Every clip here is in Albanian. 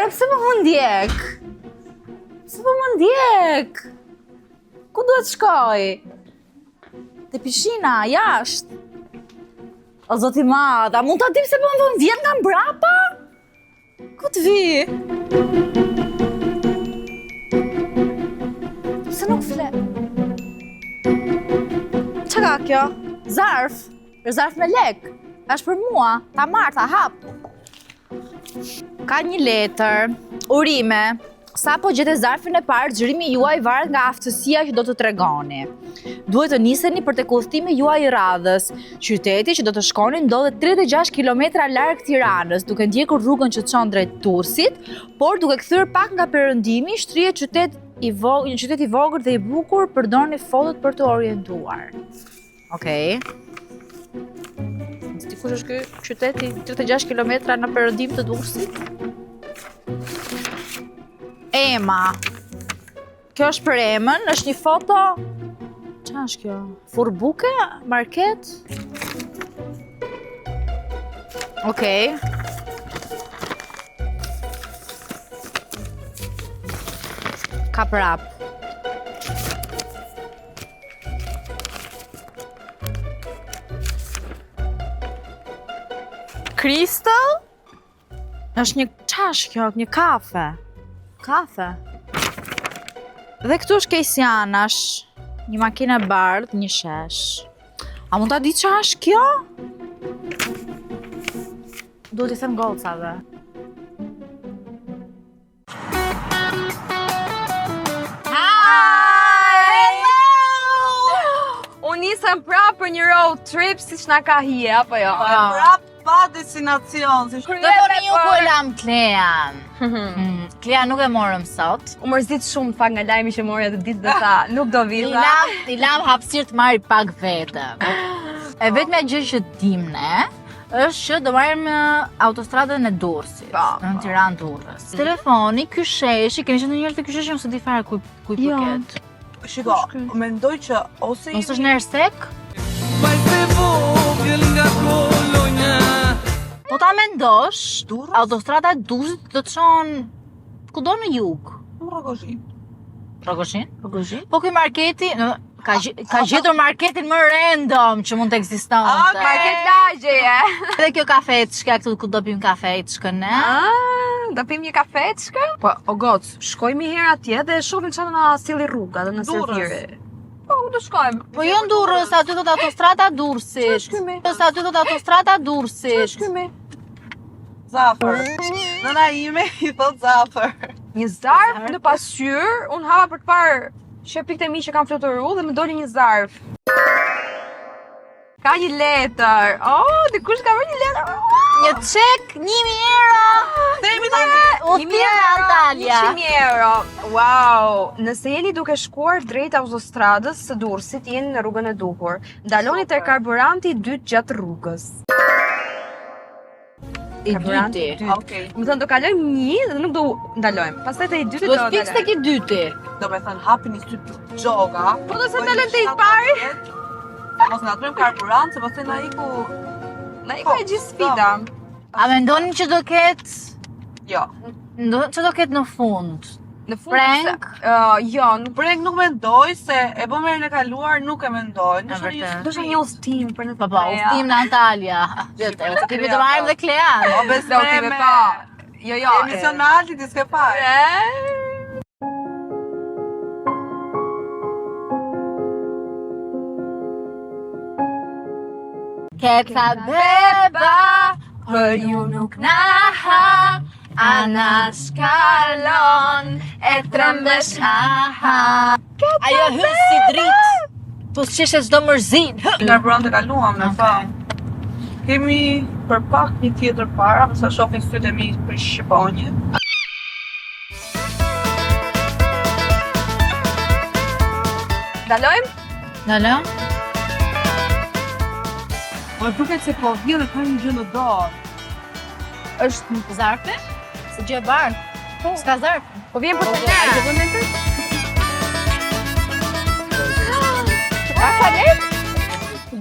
Ore, pse po më ndjek? Pse po më ndjek? Ku duhet shkoj? Te pishina, jashtë. O zoti i madh, a mund ta di pse po më vjen nga mbrapa? Ku të vi? Pse nuk fle? Ça ka kjo? Zarf. Zarf me lek. Është për mua. Ta marr, ta hap. Ka një letër. Urime. Sapo gjete zarfin e parë, xhirimi juaj varet nga aftësia që do të tregoni. Duhet të niseni për tek udhëtimi juaj i radhës. Qyteti që do të shkoni ndodhet 36 km larg Tiranës, duke ndjekur rrugën që çon drejt Durrësit, por duke kthyer pak nga perëndimi, shtrihet qytet i vogël, një qytet i vogël dhe i bukur, përdorni fotot për t'u orientuar. Okej. Di kush është ky qyteti 36 km në perëndim të Durrësit? Ema. Kjo është për Emën, është një foto. Ça është kjo? Furrë buke? Market? Okej. Ka prap. Crystal? Është një ça është kjo, një kafe. Kafe. Dhe këtu është Kejsi anash, një makinë e bardhë, një shesh. A mund ta di ça është kjo? Duhet t'i them gocave. U nisëm prap për një road trip siç na ka hije, apo jo? Po, Prap pa destinacion, si Do thoni ju ku e lam Klean. Mm, Klea nuk e morëm sot. U mërzit shumë në fakt nga lajmi që mori atë ditë dhe tha, nuk do vi. I lam, i lam hapësirë të marri pak vetëm. E vetmja gjë që dim ne është që do marrim autostradën e Durrësit, Po, në Tiranë Durrës. Telefoni, ky sheshi, keni qenë ndonjëherë te ky sheshi, unë s'e di fare ku ku i Jo. përket. Shiko, mendoj që ose Mos është në Ersek? Po ta mendosh, Durrës? autostrada e Durrësit do të çon kudo në jug. Në Rrogozhin. Rrogozhin? Rrogozhin? Po ky marketi, në, ka ka gjetur marketin më random që mund të ekzistonte. Okej. Market lagjeje. Dhe kjo kafeçka këtu ku do pim kafeçkën ne. Ah, do pim një kafeçkë? Po, o goc, shkojmë një herë atje dhe shohim çfarë na sjelli rruga dhe na Durrës. serviri. Po, ku do shkojmë? Po jo në Durrës, aty thot autostrada e Durrësit. Çfarë është ky me? Durrës, aty thot autostrada e Durrësit. Çfarë është ky me? Zafër. Nëna ime i thot zafër. Një zarf në pasqyrë, unë hapa për të parë qerpikët e mi që kanë fluturu dhe më doli një zarf. Ka një letër. Oh, dikush ka bërë një letër. Një çek 1000 euro. Themi tani. Udhëtim në Antalya. 100.000 euro. Wow. Nëse jeni duke shkuar drejt autostradës së Durrësit, jeni në rrugën e duhur. Ndaloni te karburanti i dytë gjatë rrugës. I Karburanti dyti. i dytë. Okej. Do thënë do kalojmë një dhe nuk do ndalojmë. Pastaj te i dyti do Do të fiks tek i dyti. Do me thënë hapini sytë xhoga. Po do se ndalojmë te i pari. Se mos ndërrojmë karburant, se pastaj na iku... Na iku e gjithë sfida. A mendoni që do ketë Jo. Do që do ketë në fund? Në fund Prank? pse- Ë, jo, nuk Prank nuk mendoj se e bëm herën e kaluar, nuk e mendoj. Ndoshta një vërtet. do një udhëtim për në Po po, udhëtim në Antalya. Gjete, udhëtimi do marrim dhe Klean. Po besoj Udhëtime po. Jo, jo. Emision me Alti ti s'ke parë. E? Keca beba, për ju nuk na ha, Anash kalon, e trembesh ha ha. Ajo hyn si dritë, po s'qeshe çdo mërzin. Karburant e kaluam në fakt. Kemi për pak një tjetër para, me sa shohin sytë e mi për shqiponjë. Ndalojmë? Ndalojmë? Po duket se po vjen dhe ka një gjë në dorë. Është zarfi? Se gjë e bardhë. Po, s'ka zarf. Po vjen për të ne. A do vëmendë? A ka lek?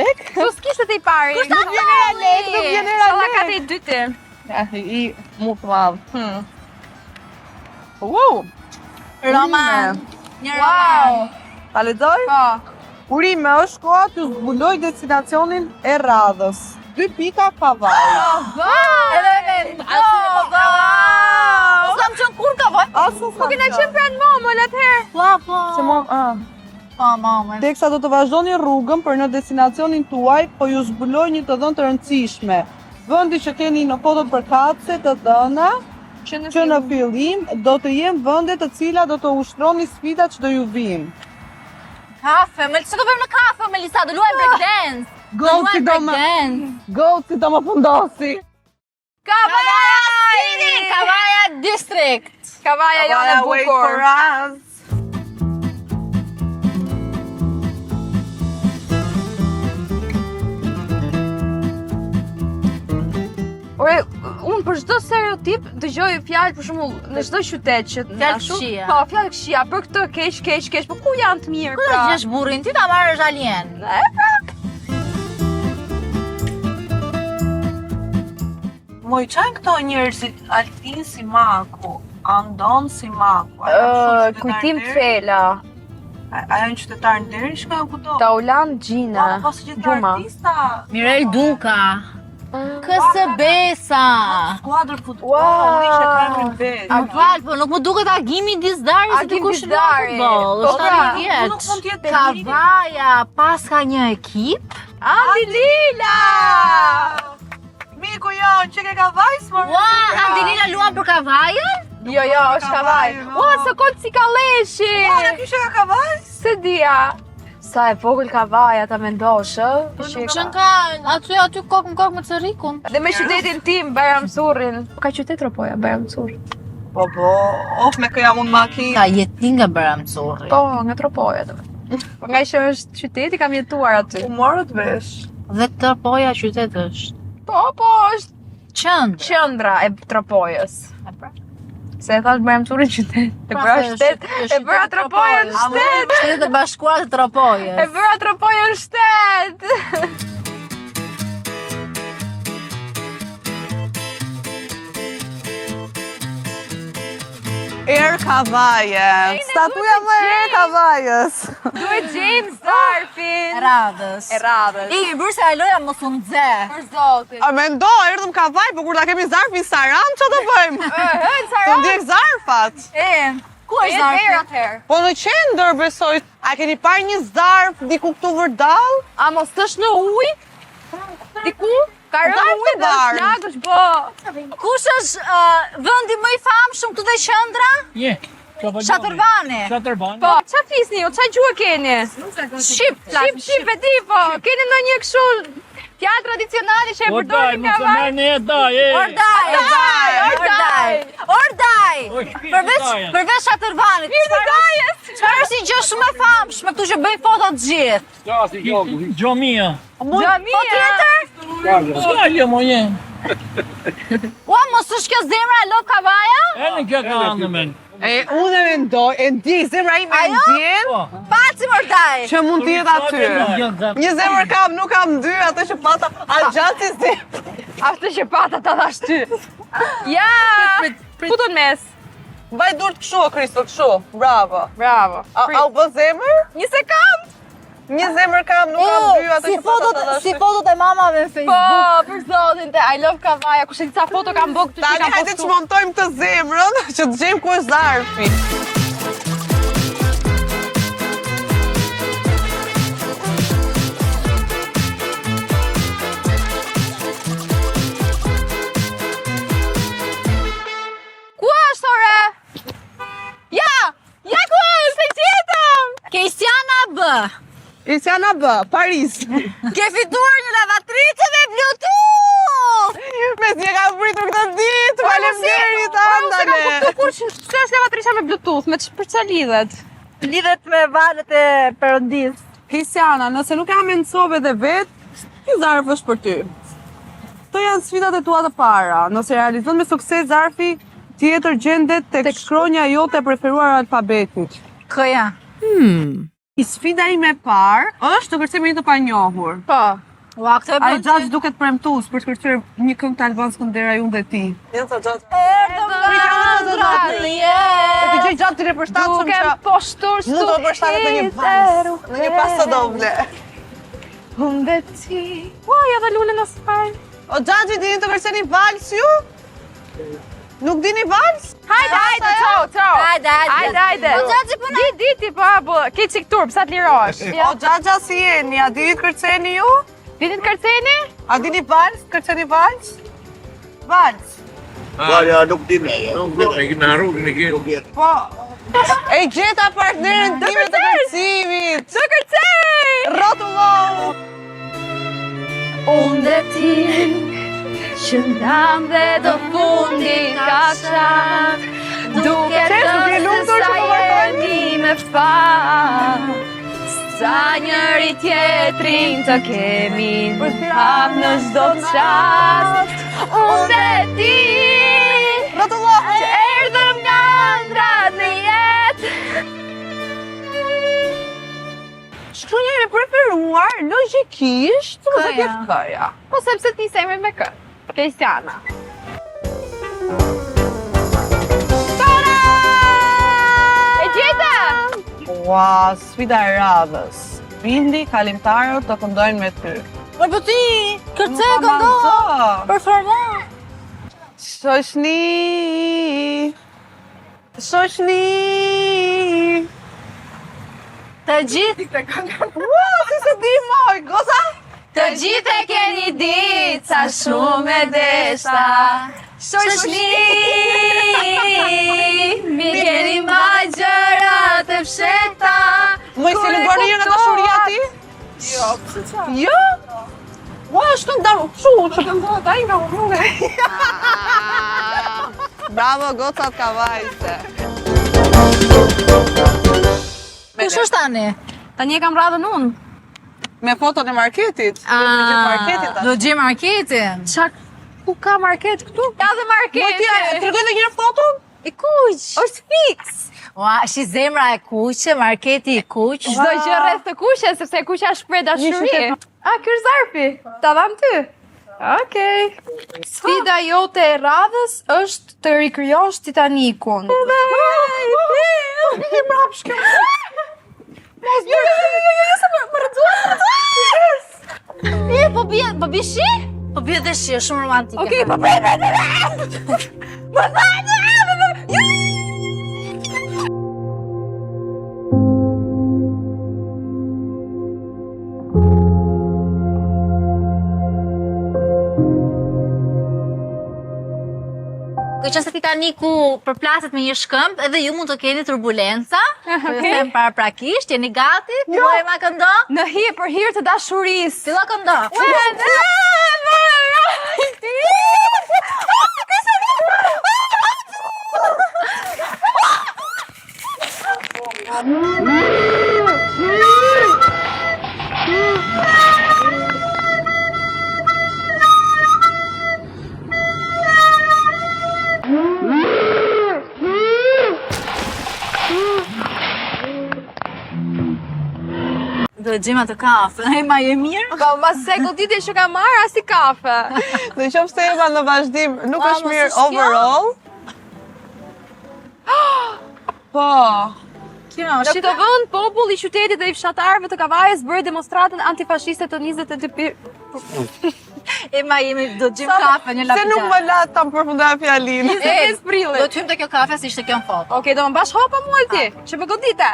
Lek? Po s'kishte te i pari. Kush ta vjen era lek, nuk vjen era lek. Ka lek. te i dyti. Ja, i mu të madh. Hmm. Wow! Roman. Një roman. Ta lexoj? Po. Urime, është koha t'ju zbuloj destinacionin e radhës. Dy pika Kavajë. Edhe me po po. S'kam qenë kurrë Kavajë. Asu Po kena qenë pranë Momol atëherë. Po, po. Se mo, ah. Po, mama. Teksa do të vazhdoni rrugën për në destinacionin tuaj, po ju zbuloj një të dhënë të rëndësishme. Vendi që keni në fotot përkatëse të dhëna Që në që në fillim do të jenë vende të cilat do të ushtroni sfidat që do ju vinë. Kafe, me ç'do bëjmë në kafe Melisa, do luajmë break dance. Do Goci luajmë do break më dance. Goci do më fundosi. Kavaja! City, Kavaja District. Kavaja jonë e wait bukur. for us. Ore, unë për çdo stereotip dëgjoj fjalë për shembull në çdo qytet që Fjalë ashtu- këqija. Po, fjalë këqija, për këtë keq, keq, keq, po ku janë të mirë Ku do pra? gjesh burrin ti ta marrësh alien? E, pra. Moj, çan këto njerëzit Altin Simaku, Andon Simaku, a janë kështu qytetar Kujtim nderi? Fela, A a janë qytetar nderi shkojnë kudo? Taulan Gjina, Po, po si gjithë Gjuma. artista. Mirel Duka. KS Besa. Skuadër futbolli Ua. që ka emrin vetë. Më fal, po nuk më duket Agimi Dizdari se Agim dikush luan Dizdari. futboll, Po, është pra, 70 vjeç. Nuk mund të jetë Kavaja paska një ekip? Andi Lila! Miku jon, që ke ka vajs më? Ua, Andi Lila luan për Kavajën? Jo, jo, është Kavaj. Ua, Sokol Cikalleshi! Po, na kishe ka Kavaj? Se dia. Sa e vogël Kavaja ta mendosh, ë? Që Qën ka aty aty kokë në kokë me Cërrikun. Dhe me qytetin tim, Bajram Currin. Ka qytet Tropoja, Bajram Curri. Po po, of me kë jam unë makinë. Ka jeti nga Bajram Curri. Po, nga Tropoja do. Po nga që është qyteti kam jetuar aty. U morët vesh. Dhe Tropoja qytet është. Po, po, është Qendër. qendra e Tropojës. E pra. Se e thash Bajram Curri qytet. E Pra, bëra se është- shtet, është e bëra qyteti Tropojën Tropojës. shtet. Shtetet e Bashkuara të Tropojës. E bëra Tropojën shtet. Air Kavaje. Statuja më e Air Kavajës. Duhet gjejmë zarfin. Radhës. E radhës. I bërë se aloja mos u nxe. Për zotin. A mendo, erdhëm Kavaj, po kur ta kemi zarfin Saran, ç'a do bëjmë? Ë, ë, Të Saran. ndjek zarfat. E, ku është E zarfi? verë atëherë. Po në qendër besoj, a keni parë një zarf diku këtu vërdall? A mos është në ujë? Diku? Ka rënë Zarf ujë të dhe është bardhë. lagë, është bë. Kush është uh, vendi më i famshëm këtu te qendra? Një. Çabaloni. Shatërvani. Shatërvani. Po, qa flisni ju? Qa gjuhë keni? Shqip, Shqip, shqip e di, po. Keni ndonjë kështu fjalë tradicionale që e Po daj, përdorni mos e nga vaj? merr ne daj, e. Ordaj, Ordaj, ordaj, ordaj. O, shpirti Përveç daje. përveç Shatërvanit, çfarë është? Çfarë është një gjë shumë e famshme këtu që bëjnë foto të gjithë? Gjomia. Xhamia. Po tjetër? S'ka mo një. Ua, mos është kjo zemra e Lop Kavaja? E në kjo ka anë men. E unë e mendoj, e ndjej, zemra ime e Ajo? ndjen Po. Paci mordaj. që mund të jetë aty. Një zemër kam, nuk kam dy, atë që pata, a gjatë si zemër. Atë që pata ta dhash ty. Ja! Futu në mes. Mbaj durt kështu, o Kristo, kështu. Bravo. Bravo. A, a u bë zemër? Një sekond. Një zemër kam, nuk kam dy, atë si që pata fotot, ta dhash si ty. fotot e mamave në Po, Facebook. për zotin te I love Kavaja. Kush e di sa foto kam bë këtu që Tani kam hajde të postu. çmontojmë të zemrën, që të gjejmë ku është zarfi. Ku është ore? Ja! Ja ku është, e gjetëm! Kesiana B. Isiana B, Paris. Ke fituar një lavatriçe me Bluetooth. Me si e kam pritur këtë ditë, faleminderit Ore, unë Andale. s'e kam kuptuar kur që pse është lavatriçja me Bluetooth, me për çfarë lidhet? Lidhet me valët e perëndis. Hisiana, nëse nuk e amencove dhe vetë, ky zarf është për ty. Këto janë sfidat e tua të para. Nëse realizon me sukses zarfi, tjetër gjendet tek shkronja jote e preferuar e alfabetit. Këja. I sfida ime e parë është të kërcej me një të panjohur. Po. Ua, këtë e Ai bën. xhaxh duket premtues për të kërcyer një këngë të Alban Skënderaj unë dhe ti. Erdhëm nga ëndrrat në Të jetë. gjej gjatë të përshtatshëm Duke që poshtur nuk do të përshtatet në një vals, në një paso doble. Unë dhe ti. Ua, ja dhe lule në saj. O Xhaxhi, dini të kërceni vals ju? Nuk dini vals? Hajde, hajde, çao, çao. Hajde, hajde. Hajde, hajde. O, Xhaxhi, po na- Di, di ti, po, po, ke çik turp, sa të lirohesh. O Xhaxha si jeni? A dini të kërceni ju? Dini të kërceni? A dini vals? Kërceni vals? Vals. Valja nuk di me. Nuk di, e kena rrugën e kena. Po. E gjeta partnerin time të kërcimit. Do kërcej! Rrotullohu. Unë dhe ti Që ndam dhe do fundit kafshat Duke Qe, të nuk je se lumtur sa që po martohemi? jemi me fat Sa njëri tjetrin të kemi Hap në çdo çast Unë dhe ti Rrotullohu. Që erdhëm nga ëndrrat në jetë Shkronja e preferuar logjikisht do të Këja. jetë këja. Po sepse ti se emrin me kë Kristiana Tara! E gjeta! Ua, sfida e radhës. Bindi kalimtarët të këndojnë me ty. Po po ti, kërce këndo. Performo. Shoshni. Shoshni. Të gjithë, Ua, si se di moj, goca? Të gjithë e keni ditë sa shumë e deshta Shoshni Mi keni ma gjërat e fshehta Moj, si lënduar një herë nga dashuria ti? Jo, pse qa? Jo? Ua, është këndar, shu, që këndohet ai nga rruga. Bravo, gocat kavajse. Kush është tani? Tani e kam radhën unë Me foton e marketit. Do të gjej marketin tash. Do gjej marketin. Qa, ku ka market këtu? Ka dhe Moj ti, market tregoj edhe një herë foton? I kuq. është fiks Ua, shi zemra e kuqe, marketi i kuq. Çdo gjë rreth të kuqe, sepse e kuqja shpreh dashuri. A, ky është zarfi. Ta dham ty. Okej. Sfida jote e radhës është të rikrijosh Titanicun. Një mbrapsh kjo. Mos jo, jo, jo, jo, jo, se më më rrëzuan, më rrëzuan. E, po bie, po bie shi? Po bie dhe shi, është shumë romantike. Okej, po prit, prit, prit. Më thanë, jo, jo, Duke qenë se Titaniku përplaset me një shkëmb, edhe ju mund të keni turbulenca. Po ju them paraprakisht, jeni gati? Filloj ma këndo? Në hir për hir të dashurisë. Fillo këndo. Whenever I feel- Do e gjejmë atë kafe. E ma je mirë? Po, mas se goditje që ka marrë, asi kafe. Në qoftë se Eva në vazhdim nuk Ua, është mos mirë është kjo? overall. Po. Kjo, Në këtë vend, populli i qytetit dhe i fshatarëve të Kavajës bëri demonstratën antifashiste të 22 pi... E ma jemi, do të gjejmë kafe, një Se lapidar. nuk më la ta më përfundoja fjalinë. 25 prillit. Do të hym te kjo kafe si ishte kjo në foto. Okej, do më bash hopa mua ti, që më godite.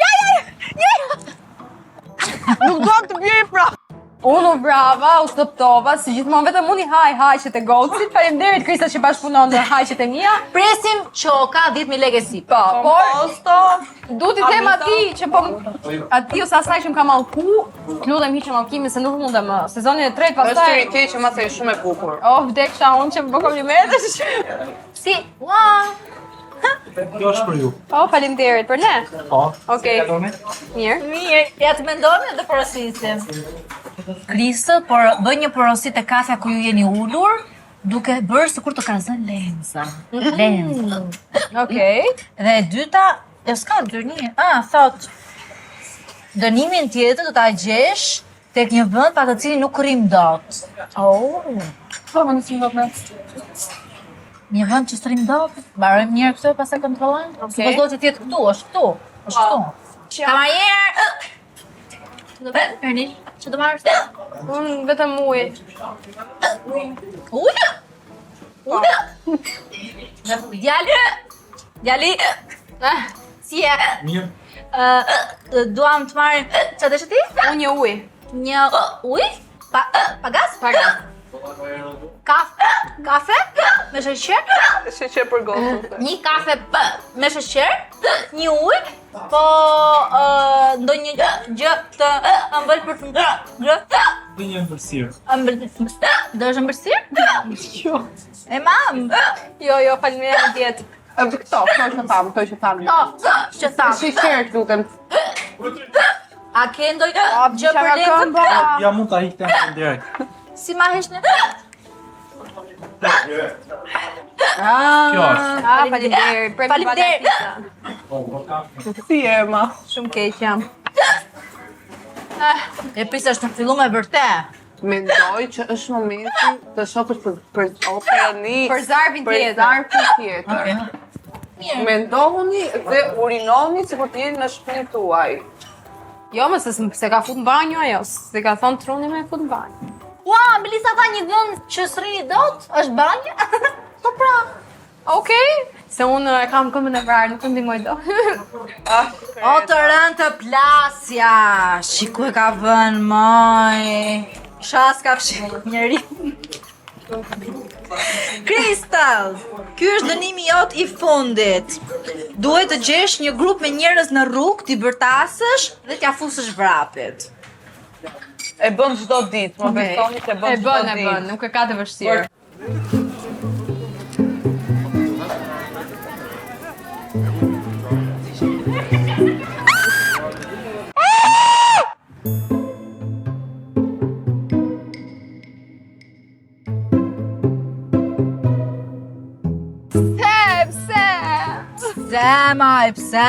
Ja, ja, ja, ja. Nuk duam të bjeri prapë. Unë u brava, u stoptova, si gjithmonë vetëm unë i haj haqet e gocit. Faleminderit Krista që bashkëpunon në haqet e mia. Presim qoka 10000 lekë e sipër. Po, por Posto. du t'i them atij që po atij ose asaj që më ka mallku, të lutem hiqe mallkimin se nuk mundem më. Sezonin e tretë Është pastaj. i keq që mase është shumë e bukur. Oh, vdeksha unë që më bë komplimente. Si, ua, Kjo është për ju. Po, faleminderit për ne. Po. Okej. Mirë. mirë, ja të mendojmë dhe porosisim. Kristë, por bë një porosi te kafja ku ju jeni ulur, duke bërë sikur të ka zënë lenza. Lenza. Okej. Dhe e dyta, e s'ka dy një. Ah, thot, dënimin tjetër do ta gjesh tek një vend pa të cilin nuk rrim dot. Oh. Po, më nësim do të me. Një vend që s'rrim dot, mbarojmë mirë këtë, pastaj kontrollojmë. Okay. Supozohet që të jetë këtu, është këtu, është këtu. Kamarier! Që do bëj, Erni? Që do marrësh? Unë vetëm ujë. Ujë? Ujë? Djali! Djali! Ah, Si je? Mirë. Ë, duam të marrim çfarë deshe ti? Unë një ujë. Një ujë? Pa pa gaz? Pa gaz. Kafe, kafe me sheqer? Sheqer për gotën. Një kafe p me sheqer, një ujë, po ë, ndonjë gjë të ëmbël për të ngrënë. Dhe një ëmbëlsirë. Ëmbël, do është ëmbëlsirë? Jo. E mam. Jo, jo, faleminderit në dietë. Këto, këto që thamë, këto që thamë. Po, që thamë. Sheqer, lutem. A ke ndonjë gjë për nga lekët? këmba. Ja mund ta hiqte në direkt. Si ma hesh në? Ah, Kjo është. Ah, faleminderit. Premi Faleminderit. pizza. Po, po ka. si Ema. Shumë keq jam. E pisa është në fillu me vërtet. Mendoj që është momenti të shohësh për për operën Për zarfin për tjetër. zarfin tjetër. Mirë. Mendohuni dhe urinoni sikur të jeni në shtëpinë tuaj. Jo, më se se ka fut në banjo ajo, se ka thonë truni me fut në banjo. Ua, Melisa tha një vend që s'rrini dot, është banja. Po pra. Okej, se unë e kam këmbën e vrarë, nuk e ndihmoj dot. O të rënë të plasja, shiku e ka vënë, moj. Shas ka fshi njeri. Kristal, ky është dënimi jot i fundit. Duhet të gjesh një grup me njerëz në rrugë, t'i bërtasësh dhe t'ja fusësh vrapit. E bën çdo ditë, më besoni se bën E çdo bën, e ditë. bën, nuk e ka të vështirë. Pse, pse? Pse, maj, pse?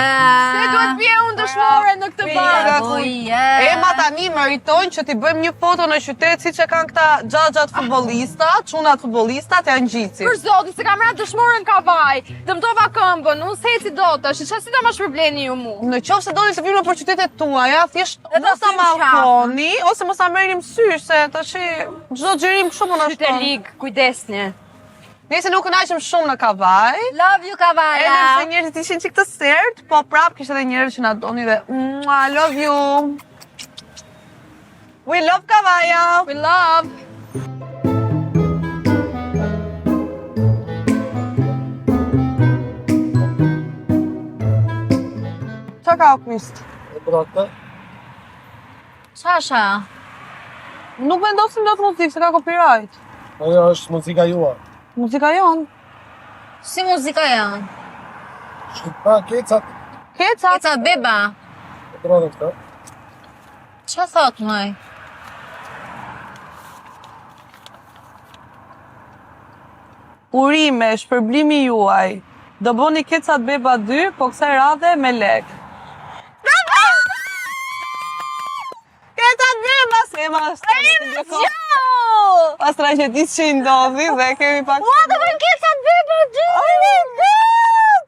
Se duhet bie unë dëshmore në këtë barë. Po je. Ema tani meritojnë që t'i bëjmë një foto në qytet siç e kanë këta xhaxhat futbollista, çunat futbollistat janë ngjitësit. Për zotin, se kam ra dëshmore në Kavaj. Dëmtova këmbën, unë s'eci dot tash. Çfarë si do ma shpërbleni ju mu? Në qoftë se doni të vini nëpër qytetet tuaja, thjesht Edhe mos ta thymë qafën. mallkoni ose mos ta merrni mësysh se tash çdo xhirim kështu po na Qytet shkon. lig, kujdesni. Nëse nuk kënaqem shumë në Kavaj, Love you Kavaja. edhe pse njerëzit ishin çik të sert, po prap kishte edhe njerëz që na doni dhe mua, I love you. We love Kavaja. We love. Çka ka o Krist? Qa është ajo? Nuk vendosim dot muzikë, se ka copyright. Ajo është muzika juaj. Muzika jon. Si muzika janë? Pa, kecat, Keca. Keca beba. e këtë. Qa thot moj? Urime, shpërblimi juaj. Do bëni Kecat Beba 2, po kësaj radhe me lek. Kecat Beba, se ma është. Pas tragjedisë që i ndodhi dhe kemi pak... Ua, do bëjmë Kecat Beba 2! Oh my god!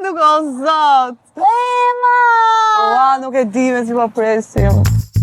Nuk o zot! Ema! Ua, nuk e di me si po presim.